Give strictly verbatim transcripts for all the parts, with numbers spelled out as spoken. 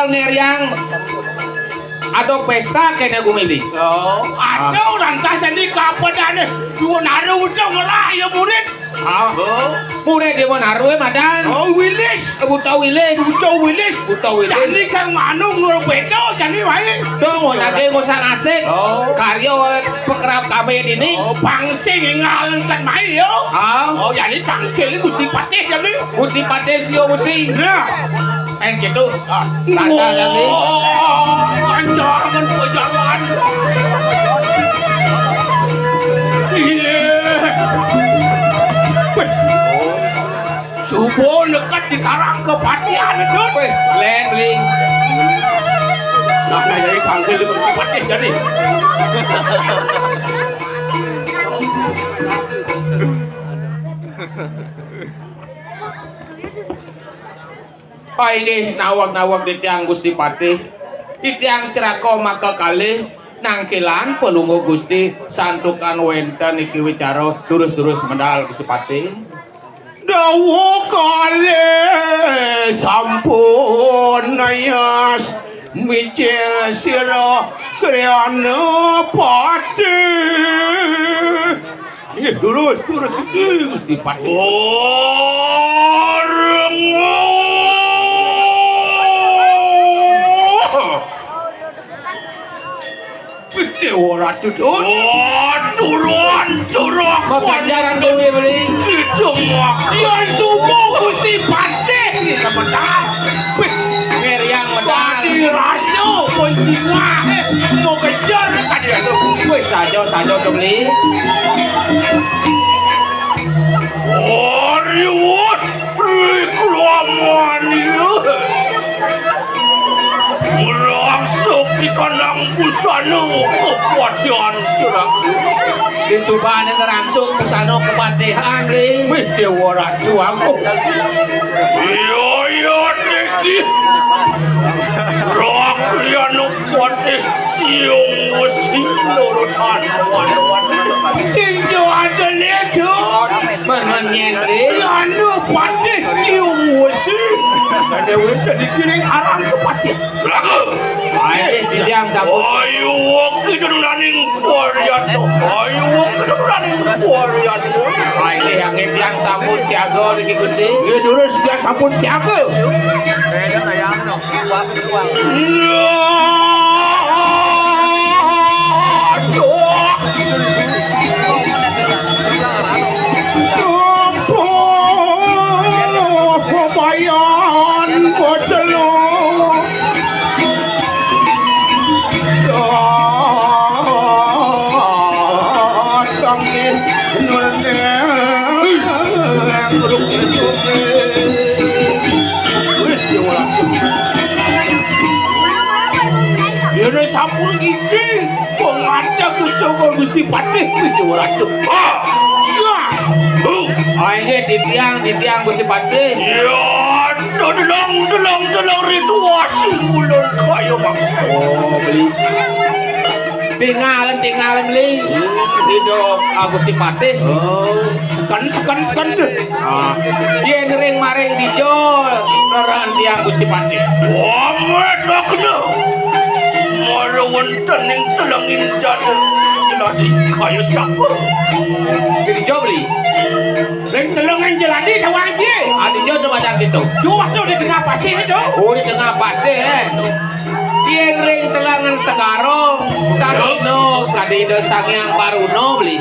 Ngeriang ada pesta kene gumili. Oh, ada lantas ini kapadane. Duwun are ucung ngelah ya murid. Ah. Oh. Murid dia mau naruh madan. Oh, Wilis. Buta Wilis. Buta Wilis. Buta Wilis. Jani kang anu ngulbeka jani wae. Dong, lagi ngusah nasik. Oh. Karya oleh pekerap kami ini. Oh, pangsing ngalengkan mai yo. Ah. Oh, jani tangkil Gusti Patih jani. Gusti Patih sio musi. Nah. Ayo gitu. Ah, tanggal jani. Oh, jangan, jangan. Iya. Weh. Subuh dekat di karang kepatihan itu. Weh, len, Bli. Nah, nah, jadi panggil itu Gusti Patih jadi. Oh, inggih, naweg-naweg titiang Gusti Patih. Titiang Ceraka maka kalih nangkilang Palungguh Gusti, santukan wenten iki wicara, durus-durus medal Gusti Patih. Dawuh kalih sampun nayas micil sira Kriyana Patih. Inggih, durus, durus, Gusti, Gusti Patih. Ormo. Dewa Ratu, Dun. Oh, turun, turun. Maganjaran dewe beli. Kidung. Ya, subuh Gusti Patih. Sebentar. Wih, ngeriang medal. Tadi rasa pun jiwa. Eh, mau kejar tadi rasa. Wih, saja, saja, Dun, beli. Arius, Rikramani. Ngerangsuk di kandang busana kepatihan Juragan. Di subane ngerangsuk busana kepatihan, Bli. Wih, Dewa Ratu aku. Iya, iya, Diki. Rakyat Patih Siung Wesi nurutan wan-wan. Sing yo ada ledon. Man, man, nyen, Bli. Anu Patih Siung Wesi. Ada wenten dikiring arang ke Patih. Lagu. Ayo, titiang sampun. Ayo, kita nulaning kuarian. Ayo, kita nulaning kuarian. Ayo, yang titiang sampun siaga niki, Gusti. Iya, durus dia sampun siaga. Pemayan Botelo. Datang nurne. Wis, ya ora. Ya wis, sampun iki. Wong ada kucuk Gusti Patih, ya ora. Ah! Ya. Huh. Ah, inggih, titiang, titiang Gusti Patih. Ya, delong, delong, delong, ritual sing ulun kaya mangko. Oh, beli. Tinggal, tinggal, beli. Ida Gusti Patih. Oh, seken, seken, seken. Ah, yen ring maring dija, rerehan tiang Gusti Patih. Wamret makna. Mara wonten ing telenging jada. Jeladi kaya sapa? Dija, beli. Ring telenging jeladi, tawang cie. Ah, dija tuh macam gitu. Duh, waduh, di tengah pasir itu. Oh, di tengah pasir, eh. Yen ring telengen segara, tandina kadida Sang Hyang Baruna, beli.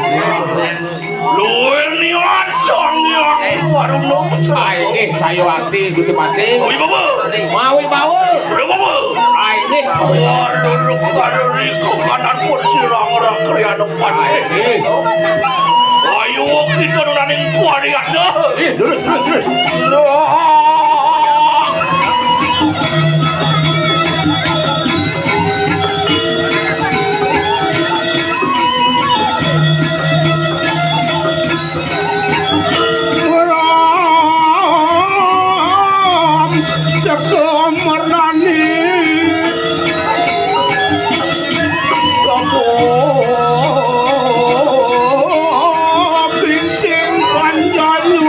Luwih niat Sang Hyang Waruna. Ae nggih, saya ati, Gusti Patih. Mawi bawa. Mawi bawa. Mawi bawa. Ae nggih. Waduh, karo riku kanan pun sirang ora kriya depan. Ae nggih. Ayo kita nunaning kuarian. Eh, terus, terus, terus. Ram Cakramardhani. Prabu Bingsing Panjalu.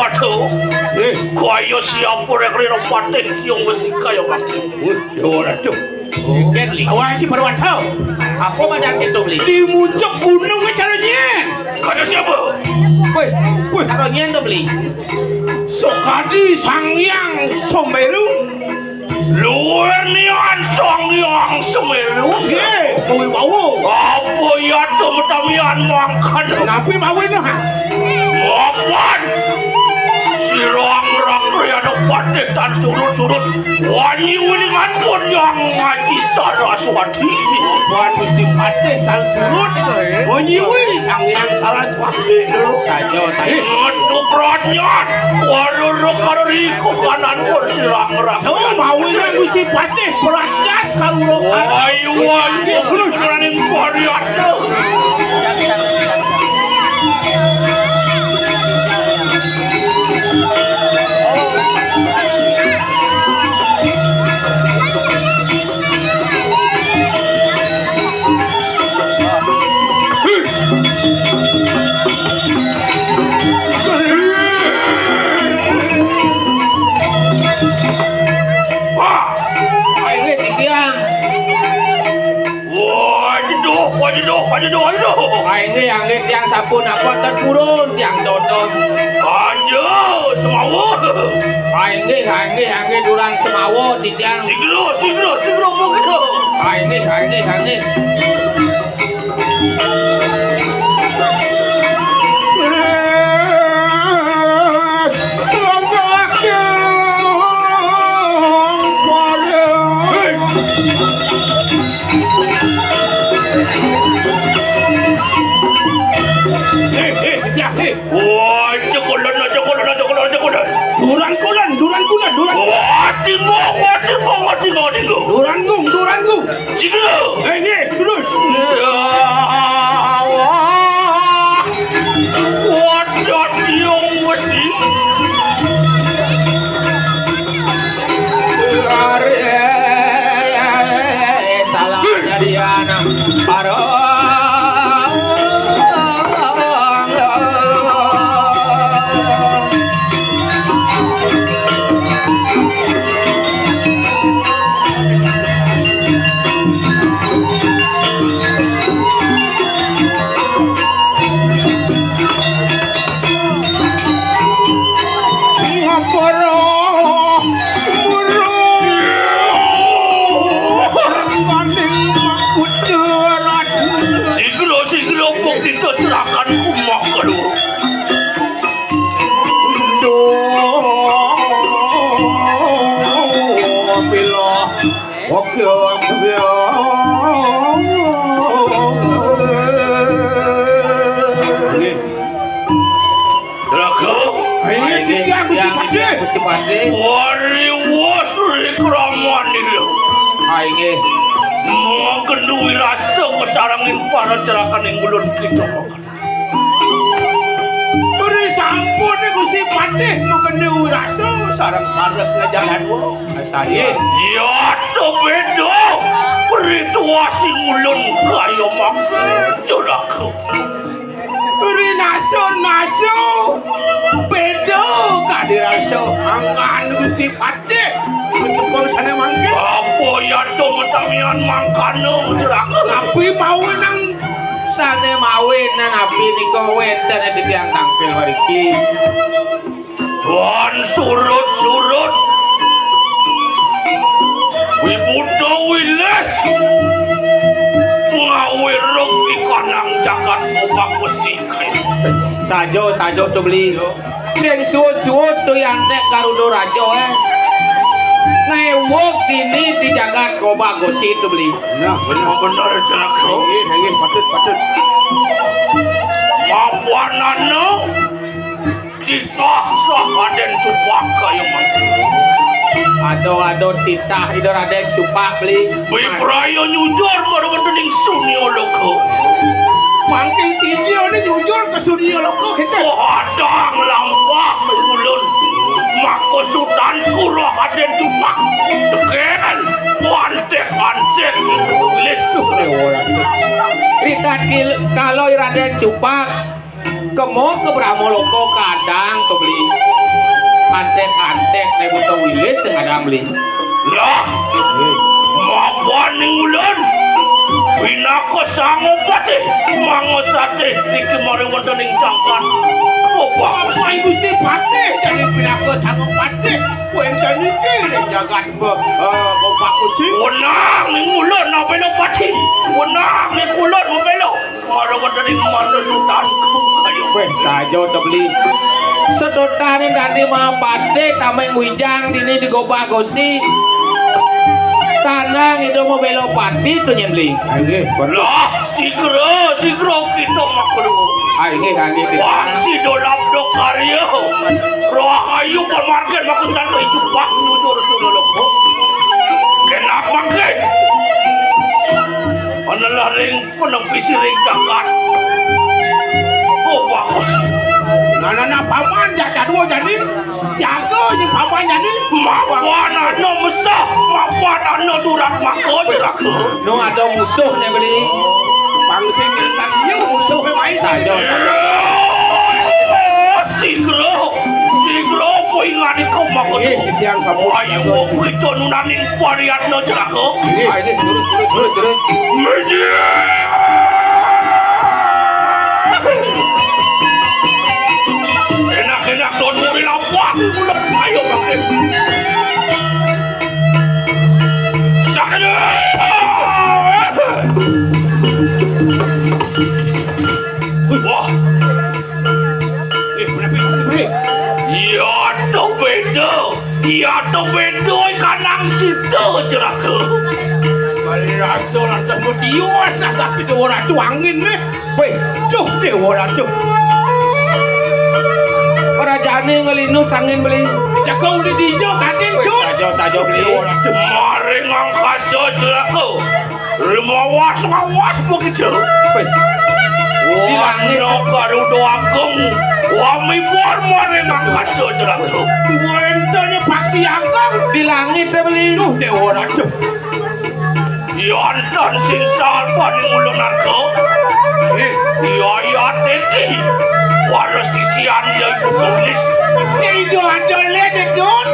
Waduh. Eh. Kaya siapa rek rira patih siung besi kaya mangkin. Wih, ya ora tuh. Awan si Parwata. Apa badan kita beli? Di muncak gunung caranya. Kaya siapa? Wih, wih, caranya tuh beli. Sokadi Sang Hyang Someru. Luwih nian Sang Hyang Semeru. Nggih, kuwi wau. Apa ya tuh metamian mangkan? Napi mawon, ha? Mapan. Sirang rakriana patih tan surut-surut. Wanyi wilingan pun yang ngaji Saraswati. Wan Gusti Patih tan surut. Wanyi wi Sang Hyang Saraswati. Saja, saja. Ngetuk ranyat. Waruruk karo riku kanan pun sirang rak. Jauh mawinang Gusti Patih perakyat karo rokan. Wai, wai, terus raning pariat. Wah, inggih titiang. Wah, jeduh, wah, jeduh, wah, jeduh, wah, jeduh. Wah, inggih, inggih, tiang sampun apa ten purun, tiang dodong. Aja, semawa. Wah, inggih, inggih, inggih, durang semawa, titiang. Sigro, sigro, sigro, begitu. Wah, inggih, inggih, inggih. Hei, hei, ya, hei. Wah, cekolan, cekolan, cekolan, cekolan. Duran kolan, duran kolan, duran. Wah, tinggo, wah, tinggo, wah, tinggo, wah, tinggo. Duran gung, duran gung. Cigelo. Eh, nggih, terus. Ya, wah. Wadah siung besi. Are, salah jadian. Parong. Ngapura, ngapura. Rengganing makucurat. Sigro, sigro, pokito cerakan kumak keluar. Duh, bila. Oke, oke. Raga. Ayo, titiang Gusti Patih. Gusti Patih. Wariwos ri kraman iki. Ha, inggih. Menggendui rasa kesarangin para cerakan ing ulun kita. Beri sampun Gusti Patih menggendui rasa sareng parek ngajalan. Saya. Ya, to beda. Beri tuasi ulun kaya mangkujur aku. Rinasa-nasa beda kadi rasa anggan Gusti Patih. Tepung sana mangke. Apa ya to metamian mangkana, Juragan? Napi mawinan sane mawinan napi nika wenten ing titiang tangkil mriki? Tuan surut-surut. Wibuta wilis. Ngawirung ikanang jagat Bobak Besi. Saja, saja to beli. Sing suud-suud to yantek Garuda Raja, eh. Ngewuk dini di jagat Bobak Besi to beli. Nah, bener. Bener, Juragan. Inggih, inggih, patut, patut. Mapanana. Titah sah Raden Cupak kaya mangko. Aduh, aduh, titah Ida Raden Cupak, beli. Bipraya nyujur pada wonten ing Surya Loka. Mangkin siji ane nyujur ke Surya Loka, kita. Wah, adang lampah ulun. Maka Sutan Kura Raden Cupak. Teken, wantik, wantik. Tulis. Rita kil-, kalau Raden Cupak. Kemo ke Brahma Loka kadang to beli. Antek-antek né buta wilis dengan damli. Lah, mapan ning ulun. Pinaka sangupati, mangosati iki mari wonten ing jagat. Oh, bagus. Apa Gusti Patih jadi pinaka sangupati? Wénten iki ning jagat, eh, Bapak Gusti. Wenang ning ulun mabéla pati. Wenang ning ulun mabéla. Ora wonten ing manusutanku. Ayo. Wéh, saja to beli. Sedotané dadi mapati tameng wijang dini di Gobak Gosi. Sanang itu mau belopati to nyen beli. Nggih, bener. Lah, sigra, sigra kita makruh. Ah, nggih, nggih, nggih. Wah, si dolap do karya. Rahayu pamargin makustan kaijupak nyudur sululukku. Kenak mangkin. Ana laring Penempis ring jagat. Oh, bagus. Nah, nah, nah, paman, jak jadwa jani. Siaga nyi paman jani. Mapan ana mesah, mapan ana durat maka, Juragan. Nu ada musuh né beli. Pangsing nyansan iya musuh ké mai saja. Sigra, sigra, apa ingané kau mangkono? Nggih, titiang sampun. Ayo, kita nunaning pariatna, Juragan. Nggih. Ah, ini terus, terus, terus, terus. Enak-enak don muri lapak. Ayo, Pak. Sakit. Wah. Eh, kenapa, kenapa? Iya, tuh beda. Iya, to bedo kanang sida, Juragan. Kali rasa lantas mutius lah, tapi Déwa Ratu angin nih. Wéh, duh, Déwa Ratu. Rajané ngelinus angin beli. Jaga uli dija, Kadén, wéh, Dun. Saja, saja, beli. Déwa Ratu. Maring angkasa, Juragan. Rimawas ngawas begitu. Wéh. Di langit. Wah, Garuda Agung. Wah, mibor maring angkasa, Juragan. Wénten paksi agung. Di langit, ya, beli. Duh, Déwa Ratu. Yonton sing salpan ing ulun arga. Eh. Iya, iya, tinggi. Para sisian ya ibu tulis. Sing jo ada lé, Dun.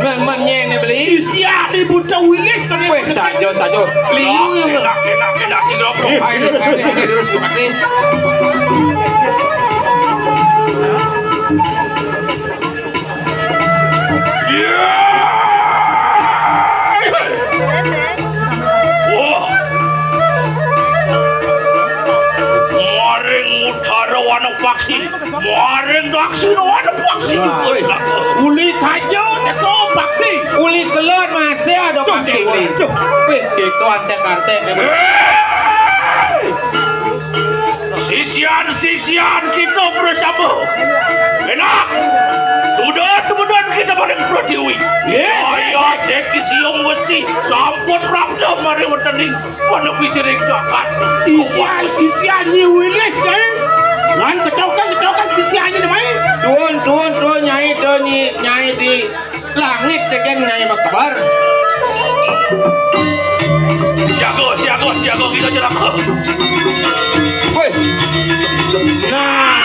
Men, men, nyene beli. Sisian ibu tulis kan. Wéh, saja, saja. Liu ya, men. Enak, enak, enak, sing robong. Eh, ayo, terus, terus, terus, terus, terus. Wah. Maring utara wana paksi, maring daksina wana paksi. Wah. Uli kaja teka paksi. Uli kelon masih ada paksi. Tuh, tuh. Wéh, itu antek-antek. Hei! Sisian-sisian kita bersama. Enak. Kemudian, kemudian kita paling Pratiwi. Iya. Ayo, cek siung besi. Sampun prapta mari wonten ing panepisiring jagat. Sisian, sisian Nyi Wilis, Nyai. Lan ketokan, ketokan sisian Nyi, Nyai. Tuun, tuun, tuun, Nyai, tuun, Nyi, Nyai di langit, tegen Nyai makabar. Siaga, siaga, siaga, kita jeraka. Woi. Nah.